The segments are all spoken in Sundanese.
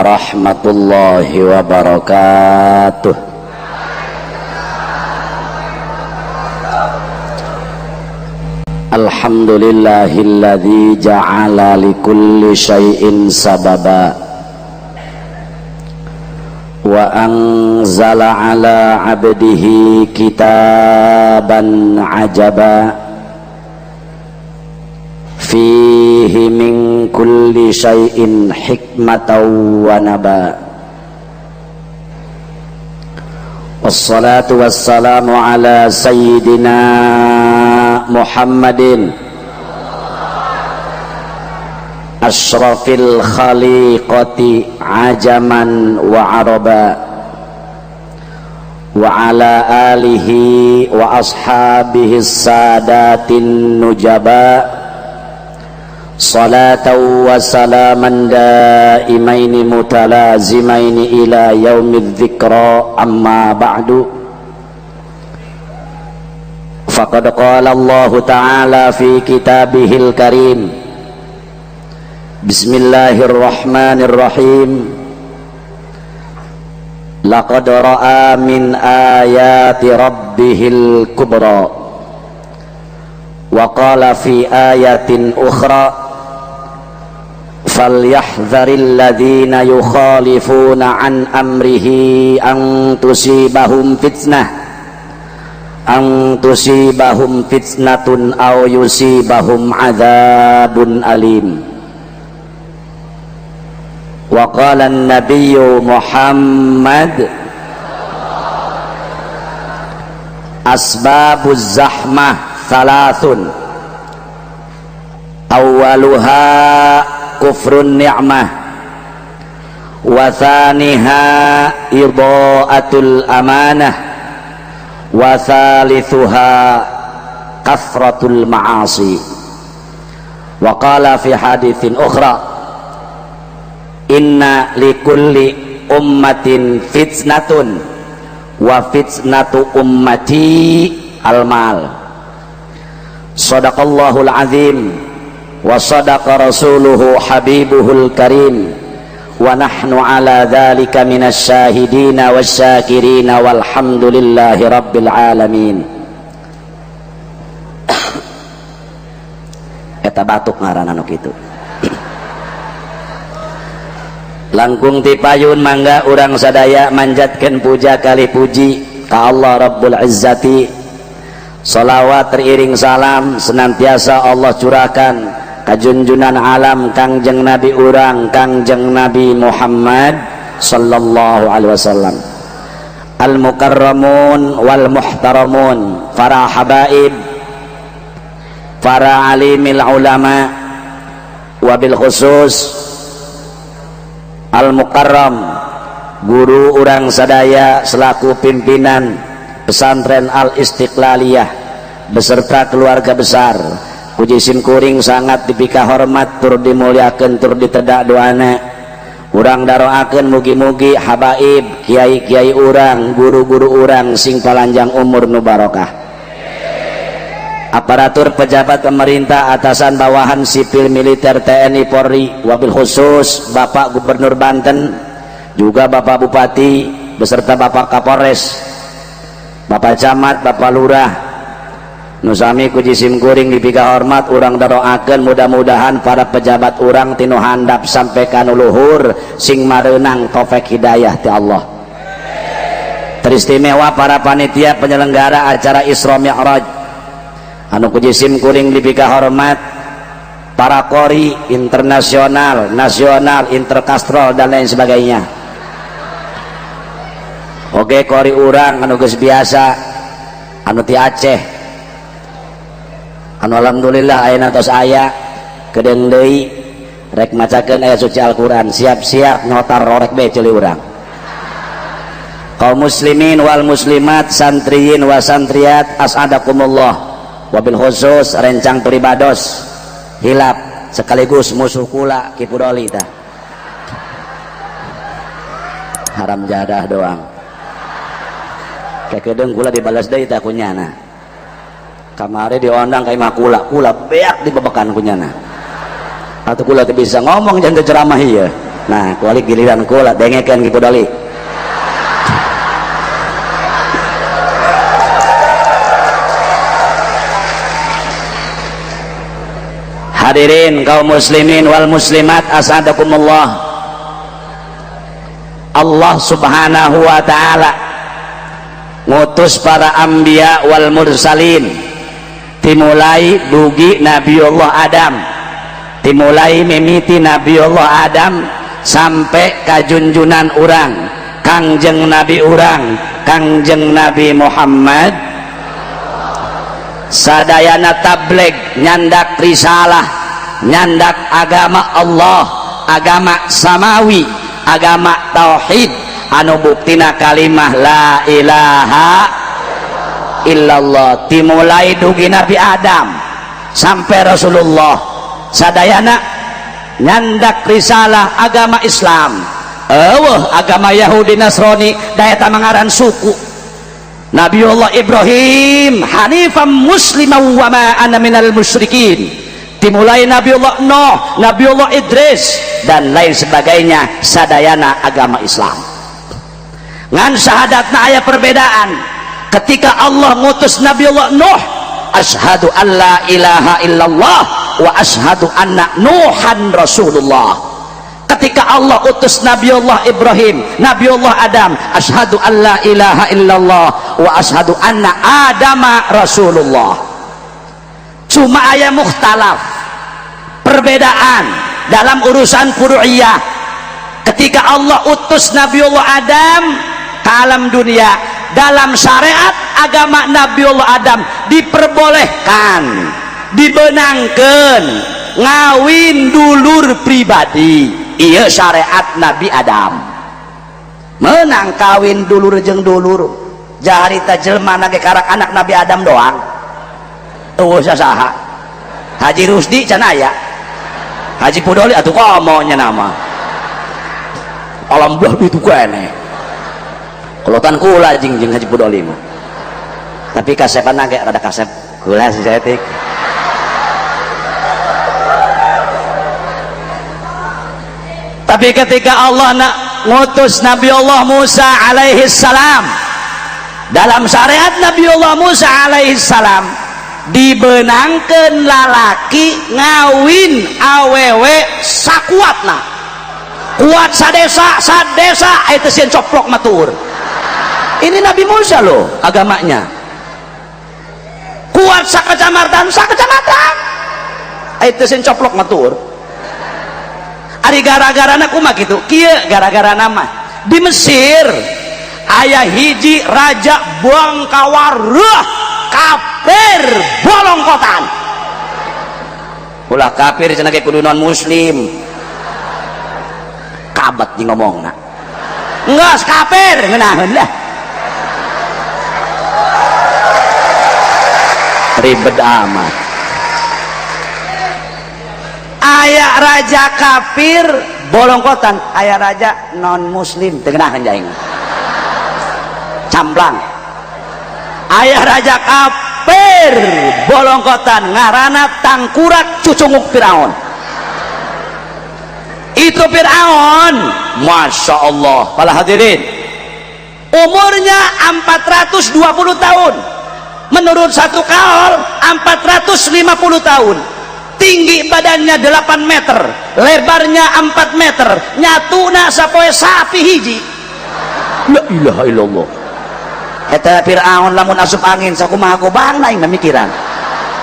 warahmatullahi wabarakatuh. Alhamdulillahilladzi ja'ala likulli syai'in sababa wa anzala ala 'abdihi kitaban 'ajaba fihi min kulli syai'in hikmatan wa naba. Wassalatu wassalamu ala sayyidina Muhammadin asyrafil khaliqati ajaman wa araba wa ala alihi wa ashabihi sadatin nujaba. Salatan wa salaman daimaini mutalazimaini ila yaumidz dzikra. Amma ba'du. Faqad qala Allah ta'ala fi kitabihil karim. Bismillahirrahmanirrahim. Laqad ra'a min ayati rabbihil kubra. Wa qala fi ayatin ukhra falyahdharil ladzina yukhalifuna an amrihi an tusibahum fitnah an tusibahum fitnatun aw yusibahum adzabun alim. Wa qala an-nabiyyu Muhammad asbabuz zahmah thalathun awwaluha kufrun ni'mah wa thaniha idha'atul amanah wa thalithuha kathratul ma'asi. Wa qala fi hadithin ukhra inna likulli ummatin fitnatun wa fitnatu ummati al-mal. Sadaqallahul azim wa sadaqa rasuluhu habibuhul karim wa nahnu ala dhalika minasy syahidina wasyakirina walhamdulillahi rabbil alamin. Eta batuk ngaranna nu kitu. Langkung ti payun mangga urang sadaya manjatkeun puja kali puji ka Allah Rabbul Izzati. Salawat teriring salam senantiasa Allah curahkan kajunjunan alam Kangjeng Nabi urang Kangjeng Nabi Muhammad sallallahu alaihi wasallam. Al mukarramun wal muhtaramun, para habaib, para alimil ulama, wabil khusus al mukarram guru urang sadaya selaku pimpinan pesantren Al Istiqlaliyah beserta keluarga besar. Puji simkuring sangat dipika hormat tur dimuliakeun tur ditedak doana. Urang daroakeun mugi-mugi habaib, kiai-kiai urang, guru-guru urang sing palanjang umur nu barokah. Aparatur pejabat pemerintah atasan bawahan sipil militer TNI Polri wabil khusus Bapak Gubernur Banten, juga Bapak Bupati beserta Bapak Kapolres, Bapak Camat, Bapak Lurah. Nusami kuji simkuring dipika hormat urang daroakeun mudah-mudahan para pejabat urang tinu handap sampai kanu luhur sing mareunang taufik hidayah ti Allah. Teristimewa para panitia penyelenggara acara Isra Mi'raj anu kuji simkuring dipika hormat para kori internasional, nasional, interkastrol dan lain sebagainya. Oke kori urang anu geus biasa anu ti Aceh anu alhamdulillah ayeuna tos aya kedeung deui rek macakeun ayat suci Al-Qur'an, siap-siap nyotar rorek be ceuli urang. Kaum muslimin wal muslimat, santriyin wa santriat, as'adakumullah. Wabil khusus rencang pribados hilap sekaligus musuh kula Ki Pudoli tah. Haram jadah doang. Kekedeung kula dibalas deui tah kunyana. Kamari diondang ka imah kula, kula beak dibebekan kunyana. Atuh kula teu bisa ngomong jangan ceramah ieu. Nah, kuali giliran kula dengekeun Ki Pudoli. Hadirin kaum muslimin wal muslimat asadakumullah. Allah Subhanahu wa ta'ala ngutus para anbiya wal mursalin, dimulai dugi Nabiullah Adam, dimulai mimiti Nabiullah Adam sampai kajunjunan urang Kangjeng Nabi urang Kangjeng Nabi Muhammad. Sadayana tabligh nyandak risalah, nyandak agama Allah, agama samawi, agama tauhid anu buktina kalimah la ilaha illallah. Dimulai dugi Nabi Adam sampai Rasulullah, sadayana nyandak risalah agama Islam. Eueuh agama Yahudi Nasrani da eta mangaran suku. Nabiullah Ibrahim hanifan musliman wa ma ana minal musyrikin. Dimulai Nabiullah Nuh, Nabiullah Idris dan lain sebagainya, sadayana agama Islam. Ngan syahadatna aya perbedaan. Ketika Allah ngutus Nabiullah Nuh, asyhadu an la ilaha illallah wa asyhadu anna Nuhan Rasulullah. Ketika Allah utus Nabiullah Ibrahim, Nabiullah Adam, asyhadu an la ilaha illallah wa asyhadu anna Adama Rasulullah. Cuma aya mukhtalaf, perbedaan dalam urusan furu'iyah. Ketika Allah utus Nabiullah Adam ke alam dunia, dalam syariat agama Nabiullah Adam diperbolehkan, dibenangkan ngawin dulur pribadi. Iya syariat Nabi Adam menang kawin dulur jeung dulur. Jaharita jelema nage karak anak Nabi Adam doang, eueuh saha Haji Rusdi can aya, Haji Pudoli atuh komo nya nama alam belah ditu keneh kolotan kula jeung Haji Pudoli mah. Tapi kasepan ge rada kasep kula si saeutik. Tapi ketika Allah nak ngutus Nabi Allah Musa alaihi salam, dalam syariat Nabi Allah Musa alaihi salam dibenangkan lalaki ngawin awewe sakuatna, kuat sadesa sadesa itu sieun coplok matur. Ini Nabi Musa loh agamanya, kuat sakecamatan sakecamatan itu sieun coplok matur. Ari gara-garana kumaha kitu? Kieu gara-gara nama di Mesir aya hiji raja bangkawareuh kafir bolongkotan. Ulah kafir cenah ge kudu non muslim. Kabat di ngomongna. Geus kafir ngeunaheun lah. Ribet amat. Aya raja kafir bolongkotan, aya raja non muslim teu ngeunaheun jaing. Camplang. Aya raja kafir bolongkotan ngaranna tangkurak cucunguk Firaun. Itu Firaun, Masya Allah para hadirin, umurnya 420 tahun, menurut satu kaul 450 tahun, tinggi badannya 8 meter, lebarnya 4 meter, nyatuna sapoe sapi hiji. La ilaha illallah. Eta Fir'aun lamun asup angin sakumaha gobang aing mamikiran.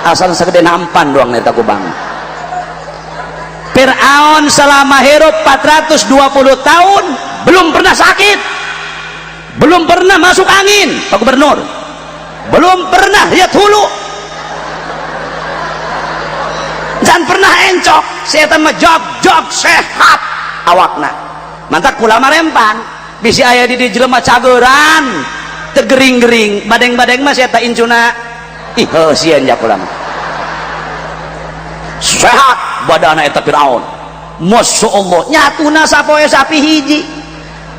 Asal sagede nampan doang eta gobang. Fir'aun selama hidup 420 tahun belum pernah sakit, belum pernah masuk angin, Pak Gubernur, belum pernah lihat hulu, dan pernah encok. Saya mah jog-jog sehat awakna. Mantak kula mah rempang, bisi aya di jelema cageran, tegering-gering, badeng-badeng mah saya tak incuna. Ih, heuh sieun ja kula mah. Sehat badana eta Firaun. Masya Allah, nyatuna sapoe sapi hiji.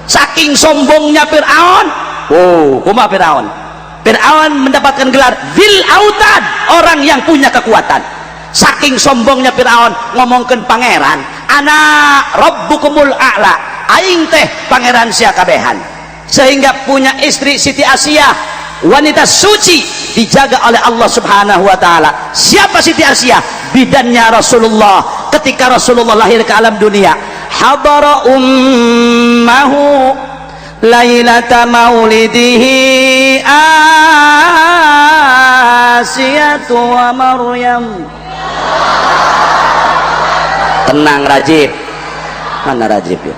Saking sombongnya Firaun. Oh, kumaha Firaun? Firaun mendapatkan gelar Dzil Autad, orang yang punya kekuatan. Saking sombongnya Firaun ngomongkeun pangeran, Ana rabbukumul a'la, aing teh pangeran sia kabehan. Sehingga punya istri Siti Asiyah, wanita suci, dijaga oleh Allah Subhanahu wa taala. Siapa Siti Asiyah? Bidannya Rasulullah ketika Rasulullah lahir ke alam dunia. Hadara ummahu lailata maulidihi Asiyatu wa Maryam. Tenang Rajib, mana Rajib ya?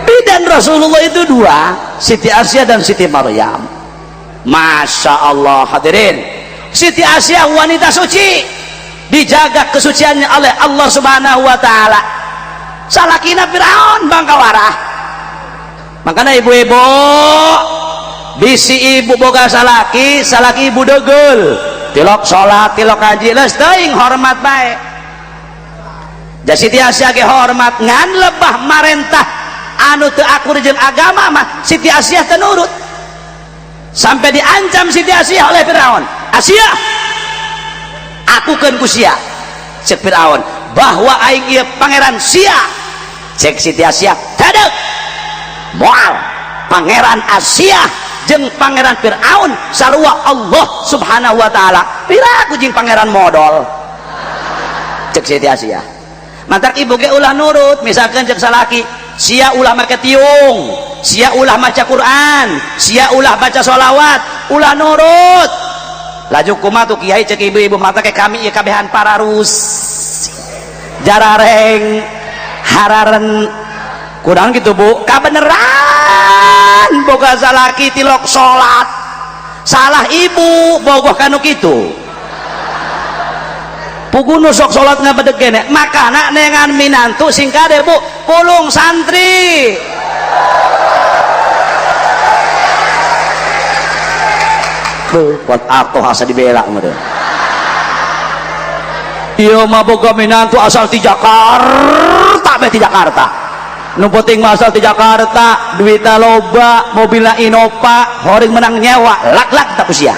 Bidan Rasulullah itu dua, Siti Asiyah dan Siti Maryam. Masya Allah hadirin, Siti Asiyah wanita suci, dijaga kesuciannya oleh Allah Subhanahu wa taala. Salakina Firaun bangkawarah. Makanya ibu-ibu, bisi ibu boga salaki, salaki ibu degel, tilok sholat, tilok haji, leus teuing hormat bae. Ja Siti Asiyah ge hormat, ngan lebah marentah anu teu akur jeung agama mah Siti Asiyah teu nurut. Sampai diancam Siti Asiyah oleh Firaun. Asiyah, akukeun ku sia, cek Firaun, bahwa aing ieu pangeran sia. Cek Siti Asiyah, tadek moal pangeran Asiyah jeung pangeran Firaun sarua Allah Subhanahu wa taala. Pira ku jeung pangeran modol, cek Siti Asiyah. Mantak ibu ge ulah nurut, misalkan cek salaki, sia ulah make tiung, sia ulah maca Quran, sia ulah baca sholawat, ulah nurut. Laju kumaha tuh kiai cek ibu-ibu mata ke kami ieu kabehan pararus jarareng hararen kurang gitu bu, kabeneran boga salaki tilok salat, salah ibu bogoh kanu kitu. Pugu nu sok salat ngabedeg kene, makana nengan minantu sing kade bu, pulung santri. Beuh, kuat atuh asa dibela mah teh. Ieu mah boga minantu asal ti Jakarta bae, ti Jakarta. Nu penting mah asal ti Jakarta, duitna loba, mobilna Innova, horing menang nyewa, lak-lak tak usia.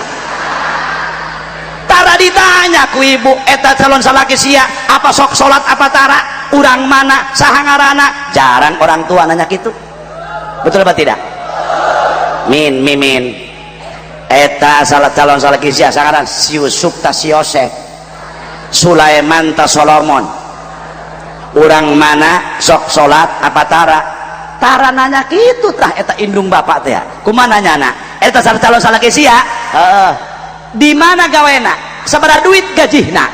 Tara ditanya ku ibu, eta calon salaki sia, apa sok salat apa tara, urang mana, saha ngaranna? Jarang orang tua nanya gitu. Betul apa tidak? Min mimin. Eta salah calon salaki sia sangaran si Yusuf ta si Yosef, Sulaiman ta Solomon. Urang mana sok salat apa tara? Tara nanya kitu tah eta indung bapak teh. Kumaha nanyana? Eta salah calon salaki sia? Heeh. Di mana gawena? Sabaraha duit gajihna?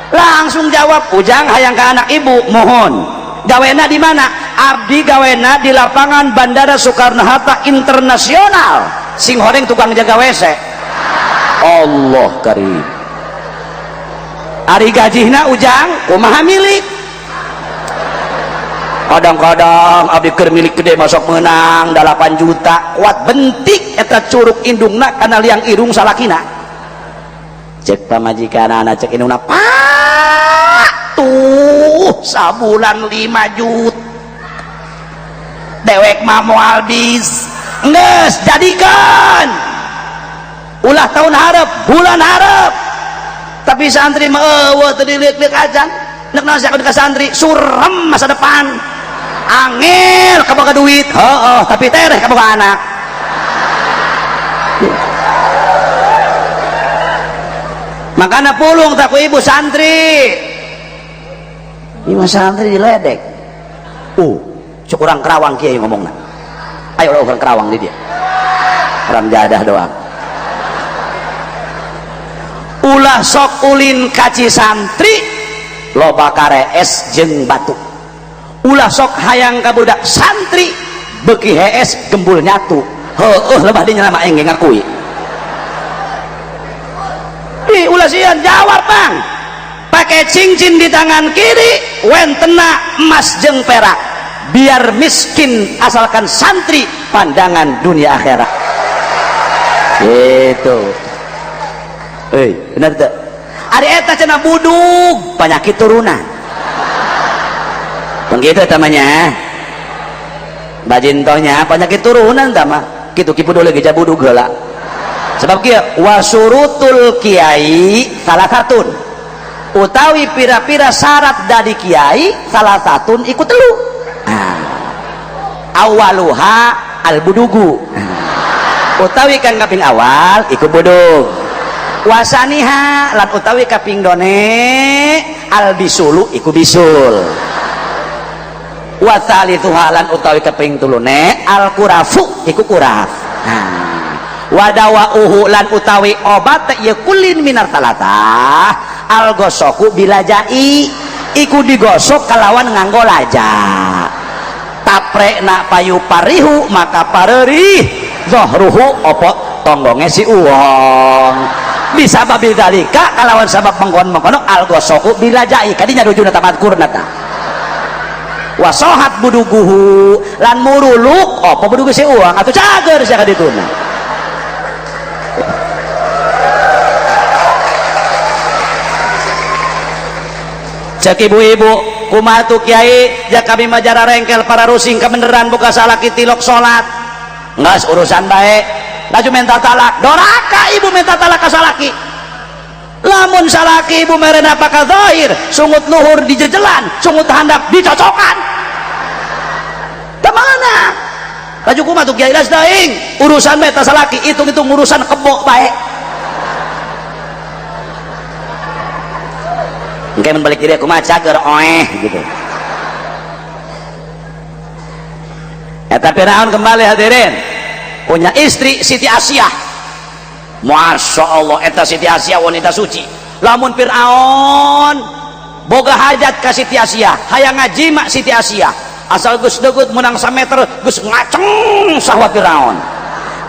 Langsung jawab, ujang hayang ka anak ibu, mohon. Gawena di mana? Abdi gawena di lapangan Bandara Soekarno Hatta Internasional. Sing horeng tukang jaga WC. Allah karim. Ari gajihna ujang kumaha milik? Kadang-kadang abdi keur milik gede masuk menang 8 juta, kuat bentik eta curug indungna kana liang irung salakina. Cek pamajikanana, cek indungna, pak tuh sabulan 5 juta dewek mah moal bis. Geus jadikeun ulah tahun hareup, bulan hareup. Tapi santri mah eueuh teu diliuk-liuk acan. Nek naon ka santri surem masa depan. Angel kaboga duit, heeh, tapi tereh kaboga anak. Makana pulung tak ku ibu santri. Ieu mah santri diledek. Cuk urang Kerawang kiai ngomongna. Ayo orang Kerawang di dia. Orang jadah doang. Ulah sok ulin kaci santri, loba karees jeung batu. Ulah sok hayang ka budak santri, beuki hees gembul nyatu. Heueuh lebah dinya mah aing ge ngakui. Ih ulah sieun jawab bang. Pakai cincin di tangan kiri, wentena emas jeung perak. Biar miskin asalkan santri, pandangan dunia akhirat. Gitu. Hei, benar tak? Ari eta cenah budug, penyakit turunan. Begitu tamanya. Bajintohnya penyakit turunan tama. Kitu kipu dulu geja budug heula. Sebab kieu wasurutul kiai salah satun utawi pira-pira syarat dari kiai salah satun iku telu. Nah, awaluha al budugu, utawi kang kaping awal iku budug, wasaniha lan utawi kaping done al bisulu iku bisul, wa thalithuha lan utawi kaping tulune al kurafu iku kuraf. Nah, wadawauhu lan utawi obat ya kulin minar talatah al gosoku bilajai iku digosok kalawan nganggo laja taprek nak payu parihu maka parerih zohruhu opo tonggonge si uwong bisa babil dalika kalawan sabab mengkon-mengkono al gosoku bilajai kadinya rujuna tamatkur nata wasohat buduguhu lan muruluk opo budugu si uwong atau cager sia kadituna. Cek ibu-ibu kumaha tuh kiai ja kami majara rengkel para rusing kebeneran buka salaki tilok salat ngas urusan baik laju minta talak doraka ibu minta talak ka salaki lamun salaki ibu merena apakah zahir sungut luhur dijejelan sungut handap dicocokan kemana laju kumaha tuh kiai las daing urusan meta salaki hitung-hitung urusan kebok baik. Mungkin balik diri aku mah cager oeh gitu. Eta Firaun kembali hadirin punya istri Siti Asiah. Masya Allah eta Siti Asiah wanita suci. Lamun Firaun boga hajat ka Siti Asiah, hayang ngajima Siti Asiah. Asal geus deukeut menang sameter geus ngaceng sahwat Firaun.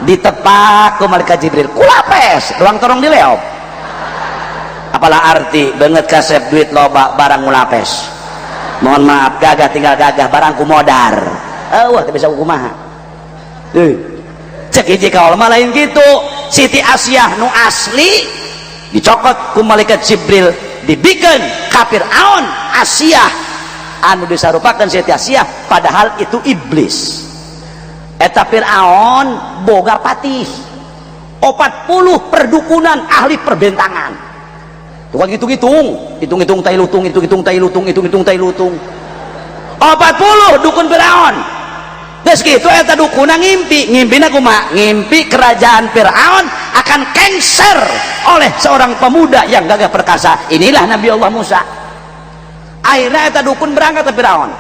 Ditepak ku malaikat Jibril, kulapes, ruang torong dileop. Apalah arti banget kasep duit loba barang ngulapes, mohon maaf gagah tinggal gagah barangku modar, wah bisa kumaha cek hiji kaul mah lain gitu. Siti Asiah nu asli dicokot ku malaikat Jibril dibikin ka Fir'aun Asiah anu disarupakan Siti Asiah padahal itu iblis. Eta Fir'aun boga patih 40 perdukunan ahli perbentangan. Tukang hitung-hitung, hitung-hitung tai lutung, hitung-hitung tai lutung, hitung-hitung tai lutung. 40 dukun Firaun. Geus kitu eta dukuna ngimpi, ngimpina kumaha? Ngimpi kerajaan Firaun akan kengser oleh seorang pemuda yang gagah perkasa. Inilah Nabi Allah Musa. Akhirnya eta dukun berangkat ke Firaun.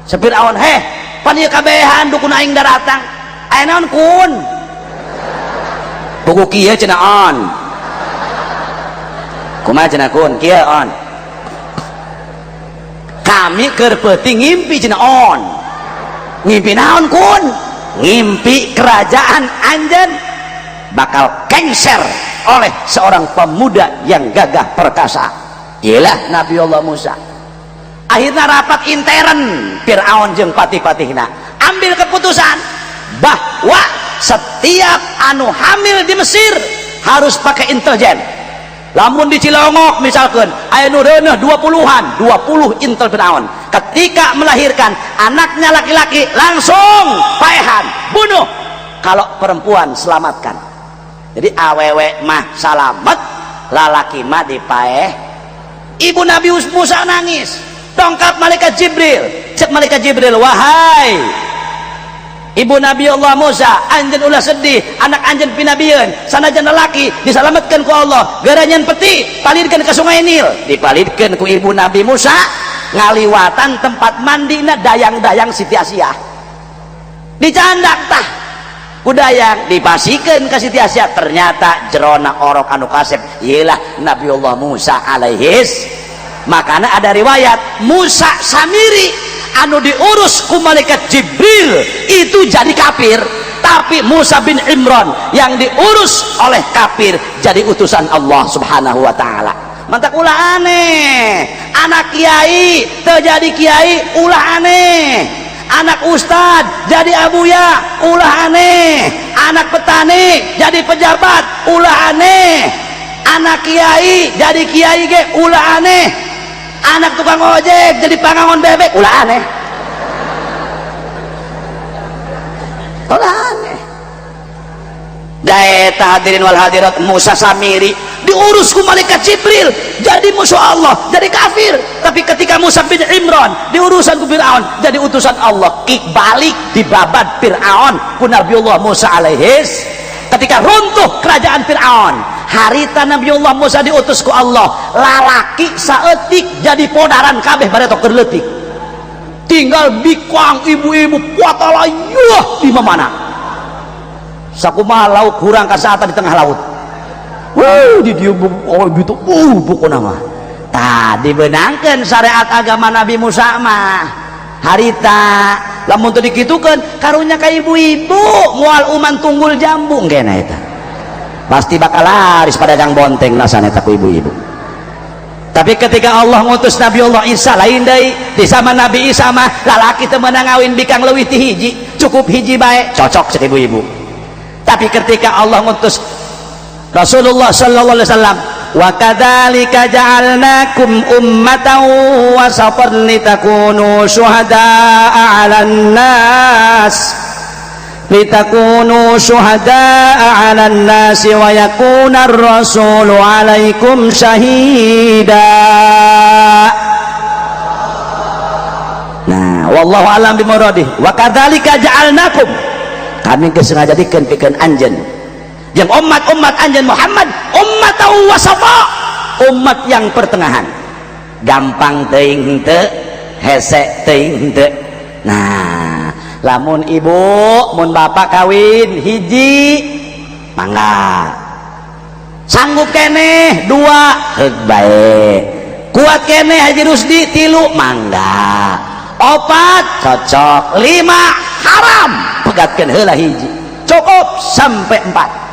Firaun, "Heh, pan ieu kabehan dukun aing daratang. Aya naon kun?" Buku kieu cenah on. Kumaha cenah kun kieu on kami keur peuting ngimpi cenah on ngimpi naon kun ngimpi kerajaan anjeun bakal kengser oleh seorang pemuda yang gagah perkasa. Iyalah Nabi Allah Musa. Akhirnya rapat intern Fir'aun jeung patih-patihna ambil keputusan bahwa setiap anu hamil di Mesir harus pakai intelijen. Lamun di Cilongok misalkan aya nu reuneuh 20-an, 20 intel Firaun. Ketika melahirkan anaknya laki-laki langsung paehan, bunuh. Kalau perempuan selamatkan. Jadi awewe mah salamet, lalaki mah dipaeh. Ibu Nabi Musa nangis, dongkap malaikat Jibril. Cek malaikat Jibril, "Wahai Ibu Nabi Allah Musa, anjeun ulah sedih, anak anjeun pinabieun, sanajan lelaki diselamatkan ku Allah, garanyan peti, palirkeun ke sungai Nil." Dipalirkeun ku ibu Nabi Musa, ngaliwatan tempat mandina dayang-dayang Siti Asiah. Dicandak tah ku dayang, dipasikeun ka Siti Asiah, ternyata jerona orok anu kasep, ieulah Nabi Allah Musa alaihis. Makana ada riwayat Musa Samiri anu diurus ku malaikat Jibril itu jadi kafir, tapi Musa bin Imran yang diurus oleh kafir jadi utusan Allah Subhanahu wa taala. Mantak ulah aneh, anak kiai terjadi kiai ulah aneh, anak ustad jadi abuya ulah aneh, anak petani jadi pejabat ulah aneh, anak kiai jadi kiai ge ulah aneh, anak tukang ojek jadi pangangon bebek ulah aneh, ulah aneh. Daeta hadirin wal hadirat, Musa Samiri diurus ku malaikat Jibril jadi musuh Allah, jadi kafir. Tapi ketika Musa bin Imran diurusan ku Fir'aun jadi utusan Allah, kick balik dibabat Fir'aun ku Nabiullah Musa alaihis. Ketika runtuh kerajaan Fir'aun, harita Nabiullah Musa diutus ku Allah, lalaki saeutik jadi podaran kabeh bareto keur leutik, tinggal bikang ibu-ibu puatalayuh di mana sakumaha laut kurang kasata di tengah laut. Wuh, di dieu oh gitu, pokona mah tah dibeunangkeun syariat agama Nabi Musa mah harita. Lamun teu dikitukeun karunya ka ibu-ibu moal uman tunggul jambu kena eta pasti bakal laris pada gang bonteng rasana eta ku ibu-ibu. Tapi ketika Allah ngutus Nabi Allah Isa lain deui, di zaman Nabi Isa mah lalaki teu meunang ngawin bikang leuwih ti hiji, cukup hiji bae cocok cek ibu-ibu. Tapi ketika Allah ngutus Rasulullah sallallahu alaihi wasallam, wa kadzalika ja'alnakum ummatan wasatan litakunu syuhada'a 'alan nas litakunu syuhada'a 'alan nasi wa yakuna ar-rasulu 'alaikum syahida. Nah, wallahu a'lam bimuradih. Wa kadzalika ja'alnakum, kami geus ngajadikeun pikeun anjeun yang umat-umat anjeun Muhammad ummatan wasata, umat yang pertengahan, gampang teuing henteu, hese teuing henteu. Nah, lamun ibu mun bapak kawin hiji mangga, sanggup keneh dua heug bae, kuat keneh Haji Rusdi tilu mangga, opat cocok, lima haram, pegatkeun heula hiji, cukup sampai empat.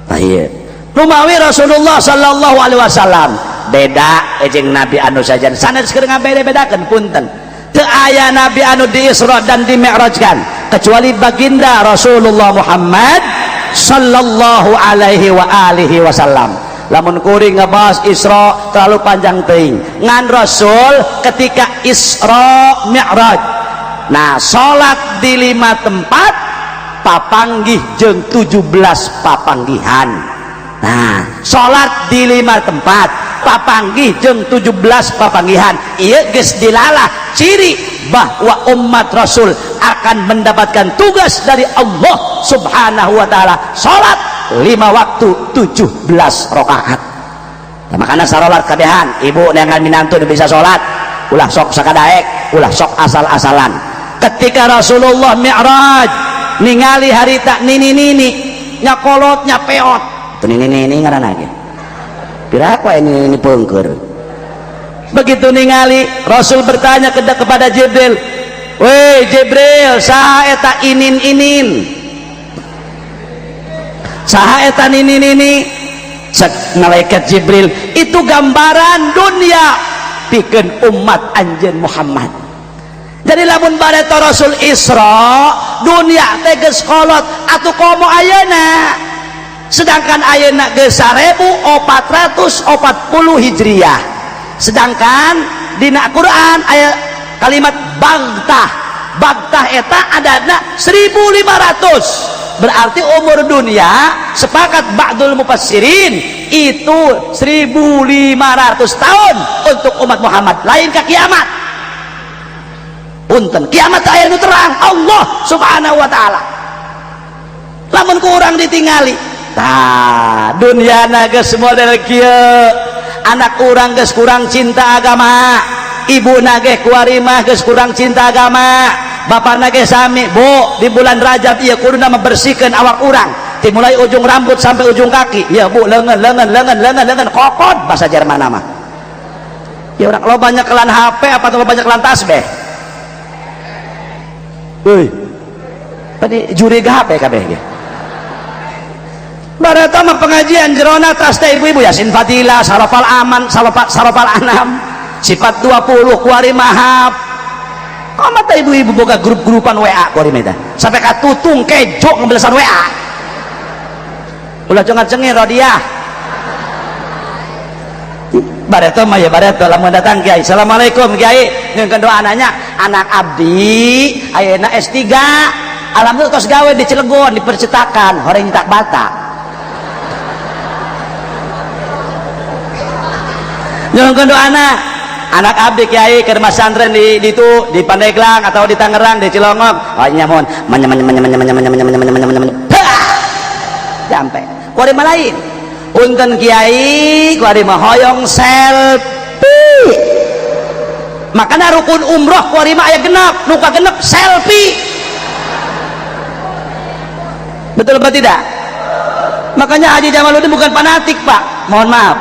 Nah, iya lumawi Rasulullah sallallahu alaihi wasallam beda jeung nabi anu sajan sanes keur ngabeda-bedakeun, punten, teu aya nabi anu di Isra dan di Mi'rajkan kecuali baginda Rasulullah Muhammad sallallahu alaihi wa alihi wasallam. Lamun kuring ngebahas Isra terlalu panjang teuing, ngan Rasul ketika Isra Mi'raj, nah salat di 5 tempat papanggih jeung 17 papanggihan. Nah, salat di 5 tempat papanggih jeung 17 papanggihan, ieu geus dilalah ciri bahwa umat Rasul akan mendapatkan tugas dari Allah Subhanahu wa taala, salat 5 waktu 17 rakaat. Nah, makana sarolat kabehan ibu neangan minantu nu bisa salat, ulah sok sakadaek, ulah sok asal-asalan. Ketika Rasulullah Mi'raj ningali harita nini-nini nyakolot nyapeot, itu nini-nini ngaranna ge piraku ini nini pengker. Begitu ningali Rasul bertanya kepada Jibril, "Weh Jibril, saha eta inin-inin? Saha eta nini-nini?" Cek malaikat Jibril, itu gambaran dunia pikeun umat anjeun Muhammad. Jadi lamun bareto Rasul Isra dunia teh geus kolot atuh komo ayeuna, sedangkan ayeuna geus 1440 Hijriah, sedangkan dina Quran aya kalimat bagtah, bagtah eta adana 1500, berarti umur dunia sepakat ba'dul mufassirin itu 1500 tahun untuk umat Muhammad, lain ke kiamat. Punten, kiamat aya nu terang Allah Subhanahu wa taala. Lamun kurang ditingali, tah dunyana geus model kieu, anak urang geus kurang cinta agama, ibu nage kuari mah geus kurang cinta agama, bapak nage sami. Bu, di bulan Rajab ieu kuduna membersihkan awak urang dimulai ujung rambut sampai ujung kaki. Ya bu, lengan lengan lengan lengan lengan kokot bahasa Jerman mah. Ya urang lo banyak kelan HP apa lo banyak kelan tasbih? Woi, tadi juri HP kabeh ge. Bareta mah pengajian jerona tas teh ibu-ibu Yasin Fadilah, Sarofal Aman, Sarofal Anam, sifat 20 kuari mahab. Kok mata ibu-ibu boga grup-grupan WA kuari mah sampai katutung kejo ngebelesan WA. Ulah cengar-cengir rodiah. Bareto mah ya bareto lamun datang kiai. Assalamualaikum kiai, nyungkeun doa nanya anak abdi ayeuna S3 Alhamdulillah tos gawe di Cilegon di percetakan horeng nyetak bata. Nyuhunkeun doana anak abdi kiai ke rumah santren di itu di Pandeglang atau di Tangerang di Cilongok. Oh nya mohon manya manya manya manya manya manya manya manya manya manya sampai kuari mah lain. Punten kiai kuari mah hoyong selfie. Makanya rukun umroh kuari mah aya genep, nu kagenep selfie. Betul apa tidak? Makanya Haji Jamaluddin bukan fanatik pak, mohon maaf.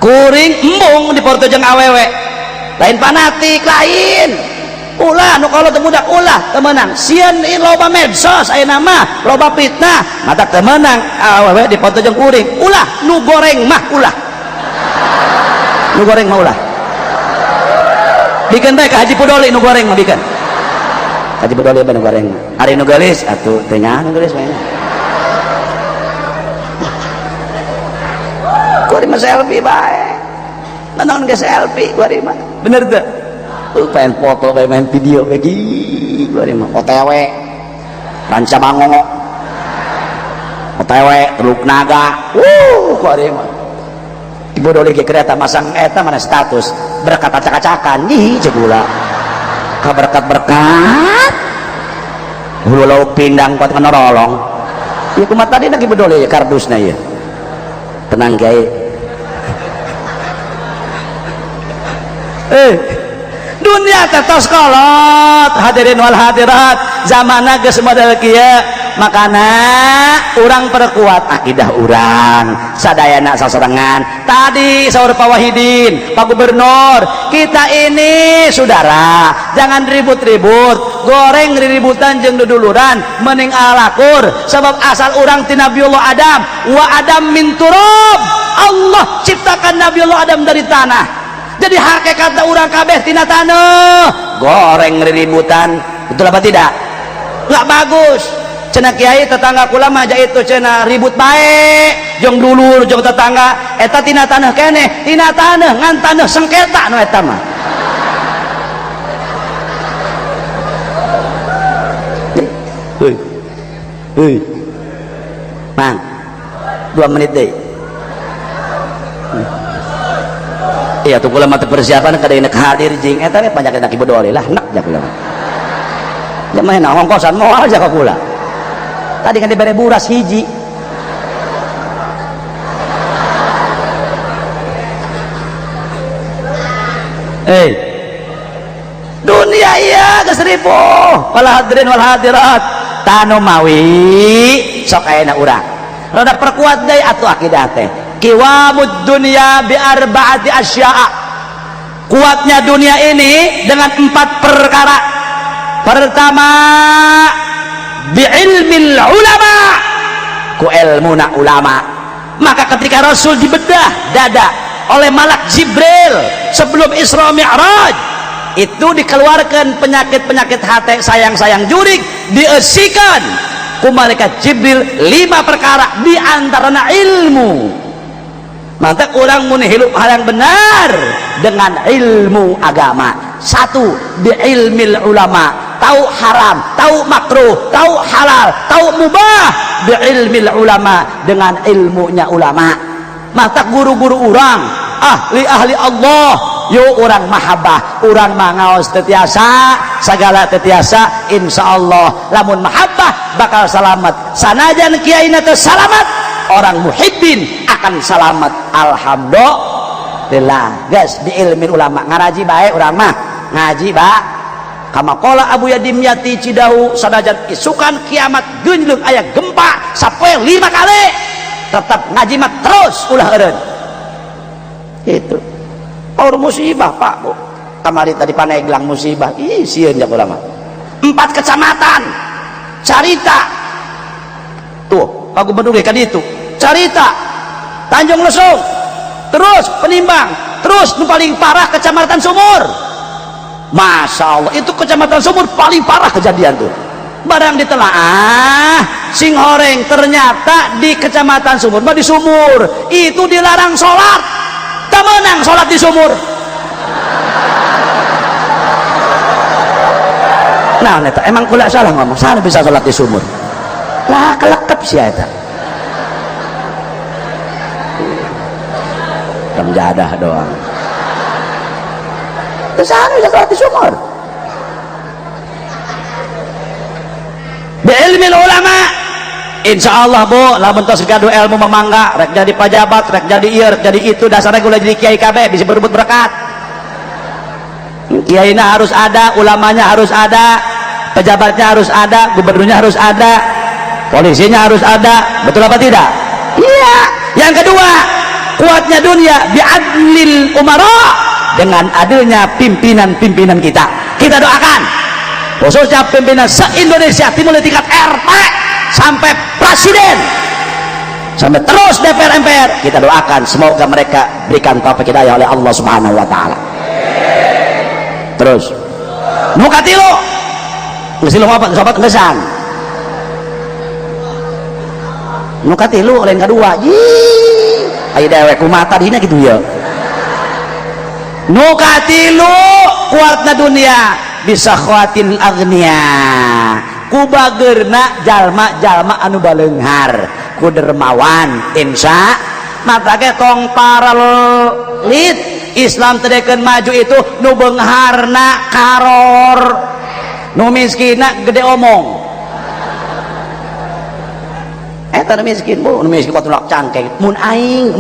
Kuring embung di Porto jeung awewe, lain fanatik lain. Ulah nu kalau teu budak ulah teu meunang. Sieun loba medsos ayeuna mah, loba fitnah, mata teu meunang awewe di Porto jeung kuring. Ulah nu goreng mah ulah. Nu goreng mah ulah. Bikeun bae ka Haji Pudoli nu goreng mah bikeun. Haji Pudoli nu goreng. Ari nu geulis atuh teu nyaho nu geulis mah. Kuari mah selfie bae. Naon ge selfie kuari mah. Bener teu? Pengen foto, pengen main video bagi kuari mah OTW. Ranca Bango. OTW Teluk Naga. Kuari mah. Dibodoli ke kereta masang eta mana status berkat acak-acakan ih cek gula. Ka berkat-berkat. Hulu lauk pindang kuat kanorolong. Ieu kumaha tadi lagi bedoli kardusna ieu. Tenang kiai. Dunia tetos kolot hadirin wal hadirat zamana geus model kieu makana urang perkuat akidah urang sadayana sasarengan. Tadi saur Pak Wahidin, Pak Gubernur, kita ini saudara jangan ribut-ribut, goreng riributan jeung duduluran mending alakur sebab asal urang ti Nabiullah Adam wa Adam min turab. Allah ciptakan Nabiullah Adam dari tanah. Jadi hakikatna urang kabeh tina taneuh, goreng riributan, betul apa tidak? Nggak bagus. Cenah kiai tetangga kula mah itu cenah ribut bae jeung dulur jeung tetangga eta tina taneuh keneh, tina taneuh ngan taneuh sengketa nu eta mah. Heuy. Heuy. Mang. 2 menit deui. Iya tuh kula mah persiapan kada enak hadir jeung eta we panjang enak ibu dole lah nak ja kula. Ja mah enak ongkosan moal ja ka kula. Tadi kan dibere buras hiji. Dunia iya geus ripuh. Wal hadirin wal hadirat tanu mawi sok ayeuna urang. Rada perkuat deui atuh akidah teh. Kiwamud dunya bi arba'ati asya'a. Kuatnya dunia ini dengan 4 perkara. Pertama, bi ilmil ulama, ku ilmuna ulama. Maka ketika Rasul dibedah dada oleh malak Jibril sebelum Isra Mi'raj, itu dikeluarkan penyakit-penyakit hati sayang-sayang jurik, diesikan ku malaikat Jibril 5 perkara, di antaranya ilmu. Maka orang mun hidup hal yang benar dengan ilmu agama. 1, bi ilmil ulama, tahu haram, tahu makruh, tahu halal, tahu mubah, bi ilmil ulama, dengan ilmunya ulama. Mata guru-guru urang ahli-ahli Allah, yuk urang mahabbah, urang mangaos tetiasa, segala tetiasa, insyaallah lamun mahabbah bakal selamat. Sanajan kiaina teu salamat, orang muhibbin akan selamat. Alhamdulillah. Guys, di ilmin ulama ngaraji bae urang mah, ngaji ba. Kama qala Abu Yadimyati Cidahu, sanajan isukan kiamat geunjleung aya gempa sapoe 5 kali, tetap ngaji mah terus ulah eureun. Itu. Aur musibah Pak Bu. Kamari tadi Paneglang musibah. Ih sieun ja ulama. 4 kecamatan. Carita. Tuh, Pak Gubernur ge ka ditu. Carita Tanjung Lesung, terus Penimbang, terus nu paling parah Kecamatan Sumur. Masya Allah, itu Kecamatan Sumur paling parah kejadian tuh. Barang ditelaah sing horeng ternyata di Kecamatan Sumur mah di sumur itu dilarang sholat, tak menang sholat di sumur. Nah eta emang kula salah ngomong, salah bisa sholat di sumur lah, kelekep sih eta jadah doang. Terus salah bisa sholat di sumur. Bi ilmil ulama, insya Allah bu, lamun tos gaduh ilmu memangga, rek jadi pajabat, rek jadi ieu, rek jadi itu, dasarnya gula jadi kiai kabeh bisa berebut berkat. Kiainya harus ada, ulamanya harus ada, pejabatnya harus ada, gubernurnya harus ada, polisinya harus ada, betul apa tidak? Iya. Yang kedua, kuatnya dunia biadlil umara, dengan adilnya pimpinan-pimpinan kita. Kita doakan khususnya pimpinan se-Indonesia, dimulai tingkat RT sampai presiden, sampai terus DPR MPR, kita doakan semoga mereka berikan taufik hidayah oleh Allah Subhanahu wa taala. Terus nu katilu geus lu opat sobat geusang nu katilu lain kadua yih aya dewek kumaha tadina kitu ya. Nu katilu kuatna dunia bisa khawatin agnia, ku bageurna jalma-jalma anu baleunghar, ku dermawan insya mata ge tong paralit. Islam teu maju itu nu beungharna karor, nu miskinna gede omong. Eta nu miskin bu, nu miskin kok tulak cangkeng, mun aing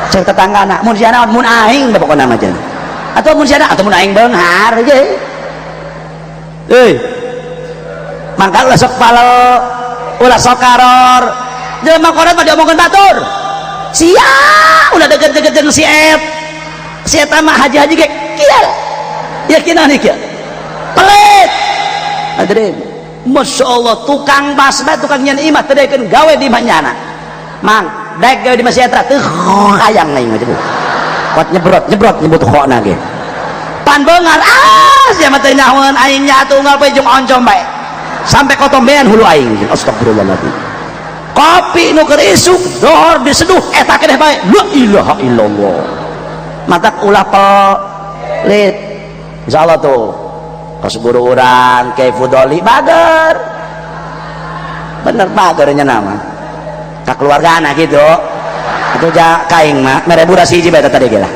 cek tetanggana, mun sia naon, mun aing da pokona mah cenah, atau mun sia atau mun aing beunghar ge. Euy, mangka ulah sok palel, ulah sok karor, jelema koret mah diomongkeun batur. Sia ulah deket-deket jeung si et, si eta mah haji-haji ge kieu, yakinan kieu pelit. Hadirin, Masya Allah, tukang basma, tukang nyen imah teu daekeun gawe di imah nyana. Mang, daek gawe di masih eta teu hayang aing mah jeung. Kuat nyebrot nyebut khona ge. Pan beungar ah sia mah teu nyahoeun aing nya atuh unggal poe jeung oncom bae. Sampai kotombean hulu aing. Astagfirullahaladzim. Kopi nu keur isuk dohor diseduh eta keneh bae. La ilaha illallah. Matak ulah pelit. Insyaallah tuh kos guru urang Kiai Fudoli bager. Bener bagernya nama. Ka keluargana gitu. Atuh ja kaing mah mere buras hiji bae tadi ge lah.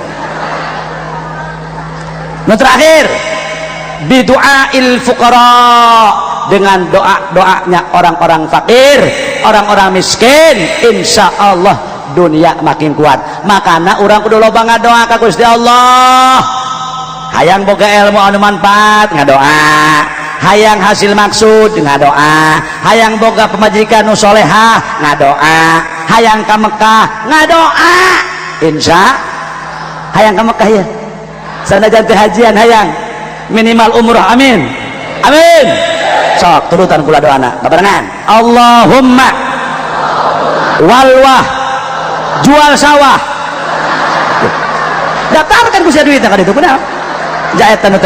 Nu terakhir bidu'ail fuqara, dengan doa-doanya orang-orang fakir, orang-orang miskin, insya Allah dunia makin kuat. Makana urang kudu loba ngadoa ka Gusti Allah. Hayang boga ilmu anu manfaat ngadoa, hayang hasil maksud ngadoa, hayang boga pemajikan nu solehah ngadoa, hayang ka Mekah ngadoa, insya hayang ka Mekah ya, sanajan teu hajian hayang minimal umroh, amin amin. Sok turutan kula doana babarengan. Allahumma walwah jual sawah, daftarkan ku sia duitna ka ditu kunaon jaetan.